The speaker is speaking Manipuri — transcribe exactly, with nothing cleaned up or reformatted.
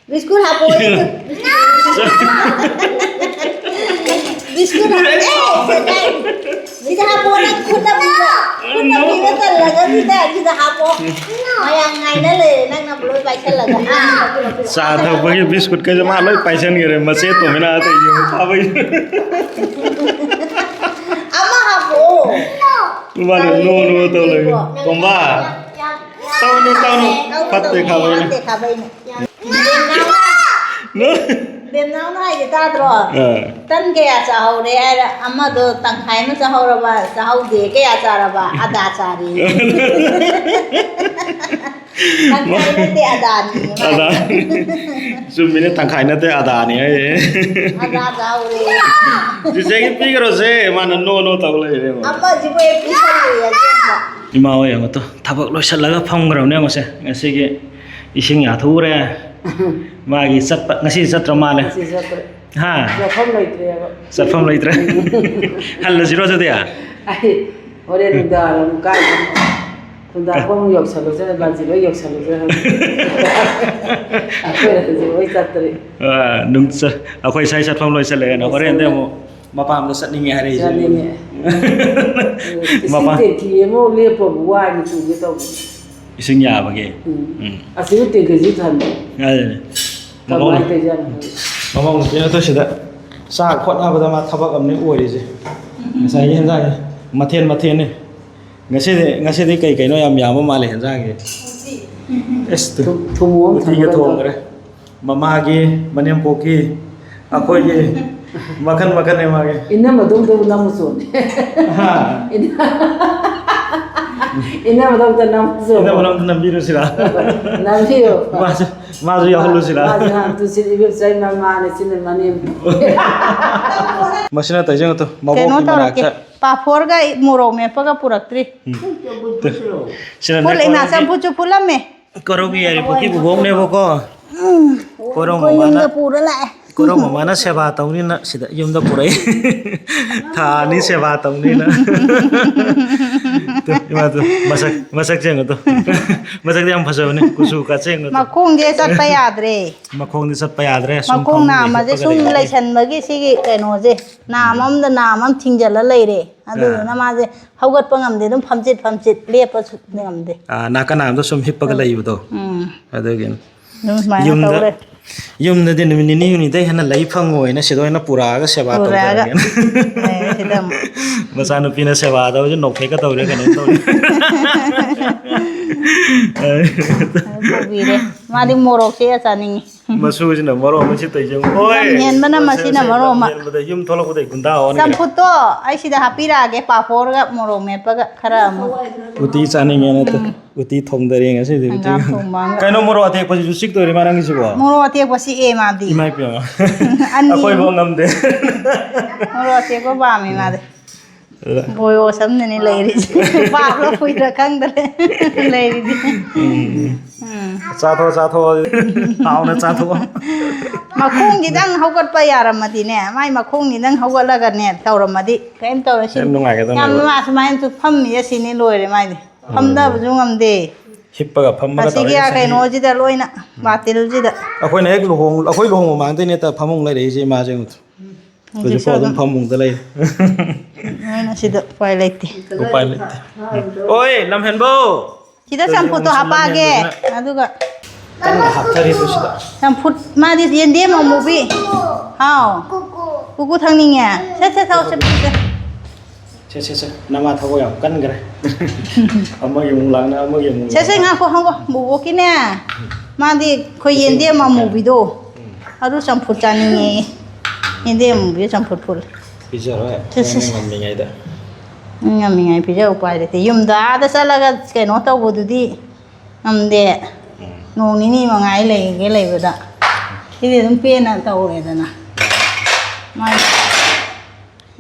ꯕꯤꯁꯀꯨꯠ ꯍꯥꯞꯄꯣ꯫ ꯕꯤꯁꯀꯨꯠ ꯍꯥꯞꯄꯣ꯫ ꯑꯦ, ꯁꯤꯗ ꯍꯥꯞꯄꯣ, ꯅꯪ ꯈꯨꯠꯅ ꯄꯤꯕ, ꯈꯨꯠꯅ ꯄꯤꯕ ꯆꯜꯂꯒ ꯁꯤꯗ, ꯁꯤꯗ ꯍꯥꯞꯄꯣ꯫ ꯃꯌꯥꯝ ꯉꯥꯏꯅ ꯂꯩꯔꯦ, ꯅꯪꯅ ꯂꯣꯏ ꯄꯥꯏꯁꯜꯂꯒ꯫ ꯆꯥ ꯊꯛꯄꯒꯤ ꯕꯤꯁꯀꯨꯠꯀꯁꯦ ꯃꯥ ꯂꯣꯏ ꯄꯥꯏꯁꯟꯈ꯭ꯔꯦ, ꯃꯆꯦ ꯇꯣꯃꯤꯅꯥ ꯑꯇꯩ ꯌꯨꯝ ꯐꯥꯕꯒꯤ꯫ ꯑꯃ ꯍꯥꯞꯄꯣ꯫ ꯃꯥꯅ ꯅꯣ ꯅꯣ ꯇꯧ ꯂꯩ꯫ ꯇꯣꯝꯕ꯫ ꯇꯧꯅꯨ, ꯇꯧꯅꯨ꯫ ꯐꯠꯇꯦ ꯈꯥꯕꯩꯅꯦ꯫ ꯐꯠꯇꯦ ꯈꯥꯕꯩꯅꯦ꯫ ꯅꯣ꯫ ꯕꯦꯝꯅꯥꯎꯅ ꯍꯥꯏꯁꯦ ꯇꯥꯗ꯭ꯔꯣ? ꯑꯥ꯫ ꯇꯟ ꯀꯌꯥ ꯆꯥꯍꯧꯔꯦ ꯍꯥꯏꯔ, ꯑꯃꯗꯣ ꯇꯪꯈꯥꯏ ꯑꯃ ꯆꯥꯍꯧꯔꯕ, ꯆꯥꯍꯧꯗꯦ, ꯀꯌꯥ ꯆꯥꯔꯕ? ꯑꯗꯥ ꯆꯥꯔꯦ꯫ ꯇꯪꯈꯥꯏ ꯅꯠꯇꯦ, ꯑꯗꯥꯅꯤ꯫ ꯑꯗꯥ꯫ ꯆꯨꯝꯃꯤꯅꯦ, ꯇꯪꯈꯥꯏ ꯅꯠꯇꯦ, ꯑꯗꯥꯅꯤ ꯍꯥꯏꯁꯦ꯫ ꯑꯗꯥ ꯆꯥꯍꯧꯔꯦ꯫ ꯆꯤꯆꯦꯒꯤ ꯄꯤꯈ꯭ꯔꯣꯁꯦ, ꯃꯥꯅ ꯅꯣ ꯅꯣ ꯇꯧ ꯂꯩꯔꯦ꯫ ꯑꯃꯁꯤꯕꯨ ꯍꯦꯛ ꯄꯤꯁꯜꯂꯨꯏ ꯑꯁꯦꯡꯕ꯫ ꯏꯃꯥ ꯍꯣꯏ ꯌꯦꯡꯉꯣ ꯇꯣ, ꯊꯕꯛ ꯂꯣꯏꯁꯤꯜꯂꯒ ꯐꯝꯈ꯭ꯔꯕꯅꯦ ꯌꯦꯡꯉꯣꯁꯦ꯫ ꯉꯁꯤꯒꯤ ꯏꯁꯤꯡ ꯌꯥꯊꯣꯛꯎꯔꯦ꯫ ꯃꯥꯒꯤ ꯆꯠꯄ, ꯉꯁꯤ ꯆꯠꯇ꯭ꯔ ꯃꯥꯜꯂꯦ꯫ ꯉꯁꯤ ꯆꯠꯇ꯭ꯔꯦ꯫ ꯍꯥ? ꯆꯠꯐꯝ ꯂꯩꯇ꯭ꯔꯦꯕ꯫ ꯆꯠꯐꯝ ꯂꯩꯇ꯭ꯔꯦ꯫ ꯍꯜꯂꯁꯤꯔꯣ ꯑꯗꯨꯗꯤ? ꯑꯩ ꯍꯣꯔꯦꯟ ꯅꯨꯡꯗꯥꯡꯋꯥꯏꯔꯝ ꯀꯥꯏꯗꯅꯣ ꯈꯨꯟꯗꯥꯛꯄ ꯑꯃꯨꯛ ꯌꯧꯁꯜꯂꯨꯁꯤꯔ, ꯂꯥꯟꯖꯤ ꯂꯣꯏ ꯌꯧꯁꯜꯂꯨꯁꯤꯔ ꯈꯪꯗꯦ꯫ ꯑꯩꯈꯣꯏ ꯍꯧꯖꯤꯛ ꯂꯣꯏ ꯆꯠꯇ꯭ꯔꯤ꯫ ꯑꯥ, ꯅꯨꯡ-, ꯆ-, ꯑꯩꯈꯣꯏ ꯁ꯭ꯋꯥꯏ ꯆꯠꯐꯝ ꯂꯣꯏ ꯆꯠꯂꯛꯑꯦꯅ꯫ ꯍꯣꯔꯦꯟꯗꯤ ꯑꯃꯨꯛ ꯃꯄꯥꯝꯗ ꯆꯠꯅꯤꯡꯉꯦ ꯍꯥꯏꯔꯛꯏꯁꯦ꯫ ꯆꯠꯅꯤꯡꯉꯦ꯫ ꯏꯁꯤꯡ ꯃꯄꯥꯝ꯫ ꯇꯦꯡꯀꯤ ꯑꯃ ꯂꯦꯞꯄꯕꯨ ꯋꯥꯏꯅ ꯇꯨꯒꯦ ꯇꯧꯕꯅꯦ꯫ ꯏꯁꯤꯡ ꯌꯥꯕꯒꯤ꯫ ꯎꯝ꯫ ꯎꯝ꯫ ꯑꯁꯤꯕꯨ ꯇꯦꯡꯀꯤꯁꯤ ꯊꯟꯕ꯫ ꯑꯗꯨꯅꯦ꯫ ꯀꯃꯥꯏꯅ ꯃꯃꯧ-, ꯇꯧꯔꯤꯖꯥꯠꯅꯣ ꯈꯪꯗꯦ꯫ ꯃꯃꯧ ꯅꯨꯄꯤ ꯅꯠꯇ꯭ꯔꯣ ꯁꯤꯗ ꯆꯥꯛ ꯍꯣꯠꯅꯕꯗ ꯃꯥ ꯊꯕꯛ ꯑꯃꯅꯤ ꯑꯣꯏꯔꯤꯁꯦ꯫ ꯉꯁꯥꯏꯒꯤ ꯍꯦꯟꯖꯥꯡꯁꯦ ꯃꯊꯦꯜ ꯃꯊꯦꯜꯅꯤ꯫ ꯉꯁꯤꯗꯤ, ꯉꯁꯤꯗꯤ ꯀꯩ ꯀꯩꯅꯣ ꯌꯥꯝ ꯌꯥꯝꯕ ꯃꯥꯜꯂꯦ ꯍꯦꯟꯖꯥꯡꯁꯦ꯫ ꯑꯦꯁ, ꯇꯨ-, ꯊꯨꯝ ꯃꯣꯔꯣꯛ ꯑꯃ ꯎꯇꯤꯒ ꯊꯝꯃꯒ ꯊꯣꯡꯈ꯭ꯔꯦ꯫ ꯃꯃꯥꯒꯤ, ꯃꯅꯦꯝꯄꯣꯛꯀꯤ, ꯑꯩꯈꯣꯏꯒꯤ, ꯃꯈꯟ ꯃꯈꯟꯅꯦ ꯃꯥꯒꯤ꯫ ꯏꯅꯝꯃꯗꯧꯗꯕꯨ ꯅꯝꯃꯨ ꯆꯣꯅꯦ꯫ ꯍꯥ? ꯏꯅ-, ꯏꯅꯝꯃꯗꯧꯗ ꯅꯝꯃꯨ ꯆꯣ꯫ ꯏꯅꯝꯃꯗꯧꯗ ꯅꯝꯕꯤꯔꯨꯁꯤꯔꯥ? ꯅꯝꯕꯤꯌꯨ꯫ ꯃꯥꯁꯨ, ꯃꯥꯁꯨ ꯌꯥꯎꯍꯜꯂꯨꯁꯤꯔꯥ? ꯃꯥꯁꯨ ꯍꯥꯟ ꯇꯨꯁꯤꯜ ꯏꯕꯦꯝ ꯆꯩ ꯃꯃꯥꯅ ꯁꯤꯅ ꯃꯅꯦꯝ꯫ ꯃꯁꯤꯅ ꯇꯧꯖꯩ ꯉꯥꯛꯇ, ꯀꯩꯅꯣ ꯃꯕꯣꯛꯀꯤ ꯇꯧꯔꯛꯀꯦ꯫ ꯃꯅꯥꯛꯇ꯫ ꯄꯥꯐꯣꯔꯒ ꯃꯣꯔꯣꯛ ꯃꯦꯠꯄꯒ ꯄꯨꯔꯛꯇ꯭ꯔꯤ꯫ ꯎꯝ꯫ ꯁꯤꯅ ꯐꯨꯠꯂꯦ, ꯏꯃꯥ, ꯅꯦꯀꯣꯔꯣꯒꯤ ꯆꯝꯐꯨꯠꯁꯨ ꯐꯨꯠꯂꯝꯃꯦ꯫ ꯀꯣꯔꯧꯒꯤ ꯌꯥꯏꯔꯤꯄꯣꯛꯀꯤ ꯕꯨꯕꯣꯛꯅꯦꯕꯀꯣ꯫ ꯎꯝ꯫ ꯀꯣꯔꯧ ꯑꯩꯈꯣꯏ ꯌꯨꯝꯗ ꯃꯃꯥꯅ꯫ ꯄꯨꯔ ꯂꯥꯛꯑꯦ꯫ ꯀꯣꯔꯧ ꯃꯃꯥꯅ ꯁꯦꯕꯥ ꯇꯧꯅꯤꯅ ꯁꯤꯗ ꯌꯨꯝꯗ ꯄꯨꯔꯛꯏ꯫ ꯊꯥ ꯑꯅꯤ ꯁꯦꯕꯥ ꯇꯧꯅꯤꯅ꯫ ꯇꯨ, ꯏꯃꯥ, ꯇꯨ, ꯃꯁꯛ, ꯃꯁꯛ ꯌꯦꯡꯉꯨ ꯇꯨ꯫ ꯃꯁꯛꯇꯤ ꯌꯥꯝ ꯐꯖꯕꯅꯤ, ꯀꯨꯆꯨ ꯀꯥꯁꯦ ꯌꯦꯡꯉꯨ ꯇꯨ꯫ ꯃꯈꯣꯡꯁꯦ ꯆꯠꯄ ꯌꯥꯗ꯭ꯔꯦ꯫ ꯃꯈꯣꯡꯗꯤ ꯆꯠꯄ ꯌꯥꯗ꯭ꯔꯦ, ꯁꯨꯝ ꯃꯈꯣꯡ ꯐꯃꯨꯡꯗ ꯅꯥꯝꯃꯁꯦ ꯍꯤꯞꯄꯒ ꯁꯨꯝ ꯂꯩꯕꯒꯤ꯫ ꯂꯩꯁꯟꯕꯒꯤ ꯁꯤꯒꯤ ꯀꯩꯅꯣꯁꯦ, ꯅꯥꯝ ꯑꯃꯗ ꯅꯥꯝ ꯑꯃ ꯊꯤꯡꯖꯤꯜꯂ ꯂꯩꯔꯦ꯫ ꯑꯗꯨꯗꯨꯅ ꯑꯥ꯫ ꯃꯥꯁꯦ ꯍꯧꯒꯠꯄ ꯉꯝꯗꯦ, ꯑꯗꯨꯝ ꯐꯝꯆꯤꯠ ꯐꯝꯆꯤꯠ, ꯂꯦꯞꯄꯁꯨ ꯉꯝꯗꯦ꯫ ꯑꯥ, ꯅꯥꯀꯟ ꯅꯥꯝꯗ ꯁꯨꯝ ꯍꯤꯞꯄꯒ ꯎꯝ꯫ ꯂꯩꯕꯗꯣ꯫ ꯎꯝ꯫ ꯑꯗꯨꯒꯤꯅꯤ꯫ ꯑꯗꯨꯝ ꯁꯨꯃꯥꯏꯅ ꯌꯨꯝꯗ, ꯇꯧ ꯂꯩ꯫ ꯌꯨꯝꯗꯗꯤ ꯅꯨꯃꯤꯠ ꯅꯤꯅꯤ ꯍꯨꯝꯅꯤꯗꯩ ꯍꯦꯟꯅ ꯂꯩ ꯐꯪꯉꯣꯏꯅ ꯁꯤꯗ ꯑꯣꯏꯅ ꯄꯨꯔꯛꯑꯒ ꯁꯦꯕꯥ ꯄꯨꯔꯛꯑꯒ꯫ ꯇꯧꯖꯔꯒꯦꯅ꯫ ꯑꯦ, ꯁꯤꯗ ꯑꯃꯨꯛ꯫ ꯃꯆꯥꯅꯨꯄꯤꯅ ꯁꯦꯕꯥ ꯇꯧꯔꯤꯁꯦ ꯅꯣꯛꯐꯦꯠꯀ ꯇꯧꯔꯤꯔꯥ ꯀꯩꯅꯣꯝ ꯇꯧꯔꯤ꯫ ꯑꯗꯨ ꯄꯨꯕꯤꯔꯦ꯫ ꯃꯥꯗꯤ ꯃꯣꯔꯣꯛꯁꯦ ꯆꯥꯅꯤꯡꯉꯤ꯫ ꯃꯆꯨꯁꯤꯅ ꯃꯔꯣꯟ ꯑꯃ ꯁꯤ ꯇꯧꯔꯤꯁꯦ꯫ ꯍꯣꯏ꯫ ꯂꯝ ꯍꯦꯟꯕꯅ ꯃꯁꯤꯅ ꯃꯔꯣꯟ ꯑꯃ꯫ ꯂꯝ ꯍꯦꯟꯕꯗ ꯌꯨꯝ ꯊꯣꯛꯂꯛꯄꯗꯩ ꯒꯨꯟꯗꯥ ꯑꯣꯟꯈ꯭ꯔꯦ꯫ ꯆꯝꯐꯨꯠꯇꯣ ꯑꯩ ꯁꯤꯗ ꯍꯥꯞꯄꯤꯔꯛꯑꯒꯦ, ꯄꯥꯐꯣꯔꯒ ꯃꯣꯔꯣꯛ ꯃꯦꯠꯄꯒ ꯈꯔ ꯑꯃ꯫ ꯎꯇꯤ ꯆꯥꯅꯤꯡꯉꯦꯅ ꯇꯧ-, ꯎꯝ꯫ ꯎꯇꯤ ꯊꯣꯡꯗꯔꯦ ꯉꯁꯤꯗꯤ ꯎꯇꯤ꯫ ꯍꯪꯒꯥꯝ ꯊꯣꯡꯕ ꯑꯃꯒ꯫ ꯀꯩꯅꯣ, ꯃꯣꯔꯣꯛ ꯑꯇꯦꯛꯄꯁꯤꯁꯨ ꯆꯤꯛꯇꯣꯏꯔꯦ ꯃꯥ ꯅꯪꯒꯤꯁꯤꯕꯣ? ꯃꯣꯔꯣꯛ ꯑꯇꯦꯛꯄ ꯆꯤꯛꯑꯦ ꯃꯥꯗꯤ꯫ ꯏꯃꯥꯏ ꯄꯦꯝꯃ꯫ ꯑꯅꯤ꯫ ꯑꯩꯈꯣꯏꯐꯥꯎ ꯉꯝꯗꯦ꯫ ꯃꯣꯔꯣꯛ ꯑꯇꯦꯛꯄ ꯄꯥꯝꯃꯦ ꯃꯥꯗꯤ꯫ ꯑꯗꯨꯗ꯫ ꯕꯣꯌꯣꯁ ꯑꯃꯅꯅꯦ ꯂꯩꯔꯤꯁꯦ꯫ ꯄꯥꯞꯂ ꯐꯨꯏꯔ ꯈꯪꯗ꯭ꯔꯦ ꯂꯩꯔꯤꯗꯤ꯫ ꯎꯝ꯫ ꯎꯝ꯫ ꯆꯥꯊꯣꯛ, ꯆꯥꯊꯣꯛ꯫ ꯍꯥꯎꯅ ꯆꯥꯊꯣꯛ꯫ ꯃꯈꯣꯡꯁꯤꯗꯪ ꯍꯧꯒꯠꯄ ꯌꯥꯔꯝꯃꯗꯤꯅꯦ, ꯃꯥꯏ ꯃꯈꯣꯡꯁꯤꯗꯪ ꯍꯧꯒꯠꯂꯒꯅꯦ ꯇꯧꯔꯝꯃꯗꯤ ꯀꯩꯝ ꯇꯧꯔꯣꯏ꯫ ꯁꯤ ꯌꯥꯝ ꯅꯨꯡꯉꯥꯏꯒꯗꯕꯅꯦꯕ꯫ ꯌꯥꯝ ꯅꯨꯡꯉꯥꯏ, ꯁꯨꯃꯥꯏꯅ ꯐꯝꯃꯤꯁꯦ ꯁꯤꯅꯤ ꯂꯣꯏꯔꯦ ꯃꯥꯏꯗꯤ꯫ ꯎꯝ꯫ ꯐꯝꯊꯕꯁꯨ ꯉꯝꯗꯦ꯫ ꯍꯤꯞꯄꯒ ꯐꯝꯃꯒ ꯑꯁꯤꯒꯤ ꯇꯧꯔꯦ ꯉꯁꯥꯏ꯫ ꯀꯩꯅꯣꯁꯤꯗ ꯂꯣꯏꯅ, ꯎꯝ꯫ ꯕꯥꯇꯤꯜꯁꯤꯗ꯫ ꯑꯩꯈꯣꯏꯅ ꯍꯦꯛ ꯂꯨꯍꯣꯡ-, ꯑꯩꯈꯣꯏ ꯂꯨꯍꯣꯡꯕ ꯃꯃꯥꯡꯗꯩꯅꯦ ꯇ ꯐꯃꯨꯡ ꯂꯩꯔꯛꯏꯁꯦ ꯏꯃꯥꯁꯦ꯫ ꯍꯧꯖꯤꯛꯁꯨ ꯍꯧꯖꯤꯛꯐꯥꯎ ꯑꯗꯨꯝ ꯑꯗꯨꯝ ꯐꯃꯨꯡꯗ ꯂꯩ꯫ ꯅꯣꯏꯅ ꯁꯤꯗ ꯎꯄꯥꯏ ꯂꯩꯇꯦ꯫ ꯎꯄꯥꯏ ꯂꯩꯇꯦ꯫ ꯎꯝ꯫ ꯑꯣꯏ, ꯂꯝꯍꯦꯟꯕꯧ! ꯁꯤꯗ ꯆꯝꯐꯨꯠꯇꯣ ꯌꯦꯡꯉꯨ, ꯁꯤ ꯍꯥꯄꯛꯑꯒꯦ꯫ ꯂꯝꯍꯦꯟꯕꯁꯤꯅ ꯑꯗꯨꯒ ꯀꯟꯅ ꯍꯥꯞꯊꯔꯤꯕ ꯁꯤꯗ꯫ ꯆꯝꯐꯨꯠ, ꯃꯥꯗꯤ ꯌꯦꯟꯗꯦꯝ ꯑꯃꯨꯕꯤ꯫ ꯍꯥꯎ꯫ ꯀꯨꯀꯨ ꯊꯛꯅꯤꯡꯉꯦ꯫ ꯁꯦ, ꯁꯦ, ꯊꯛꯑꯣ, ꯁꯦ, ꯁꯦ꯫ ꯁꯦ, ꯁꯦ, ꯁꯦ꯫ ꯅꯃꯥ ꯊꯕꯛ ꯌꯥꯝ ꯀꯟꯈ꯭ꯔꯦ꯫ ꯑꯃꯒꯤ ꯑꯃꯨꯛ ꯂꯥꯛꯅ, ꯑꯃꯒꯤ ꯑꯃꯨꯛ ꯁꯦ, ꯁꯦ, ꯂꯥꯛꯅ꯫ ꯉꯥꯏꯈꯣ, ꯉꯥꯏꯈꯣ꯫ ꯕꯣꯕꯣꯛꯀꯤꯅꯦ꯫ ꯃꯥꯗꯤ ꯑꯩꯈꯣꯏ ꯁꯦ, ꯁꯦ, ꯌꯦꯟꯗꯦꯝ ꯁꯦ꯫ ꯑꯃꯨꯕꯤꯗꯣ꯫ ꯎꯝ꯫ ꯑꯗꯨ ꯆꯝꯐꯨꯠ ꯆꯥꯅꯤꯡꯉꯦꯌꯦ꯫ ꯌꯦꯟꯗꯦꯝ ꯑꯃꯨꯕꯤꯗ ꯆꯝꯐꯨꯠ ꯐꯨꯠꯂꯦ꯫ ꯄꯤꯖꯔꯣꯏ꯫ ꯁꯦ, ꯁꯦ, ꯍꯣꯔꯦꯟ ꯁꯦ꯫ ꯉꯝꯃꯤꯉꯩꯗ꯫ ꯉꯝꯃꯤꯉꯩ ꯄꯤꯖꯧ, ꯎꯄꯥꯏ ꯂꯩꯇꯦ꯫ ꯌꯨꯝꯗ ꯑꯥꯗ ꯆꯠꯂꯒ ꯀꯩꯅꯣ ꯇꯧꯕꯗꯨꯗꯤ ꯉꯝꯗꯦ꯫ ꯎꯝ꯫ ꯅꯣꯡ ꯅꯤꯅꯤ ꯃꯉꯥꯏ ꯂꯩꯒꯦ ꯂꯩꯕꯗ꯫ ꯁꯤꯗꯤ ꯑꯗꯨꯝ ꯄꯦꯟꯅ ꯇꯧꯔꯦꯗꯅ꯫ ꯃꯥꯏ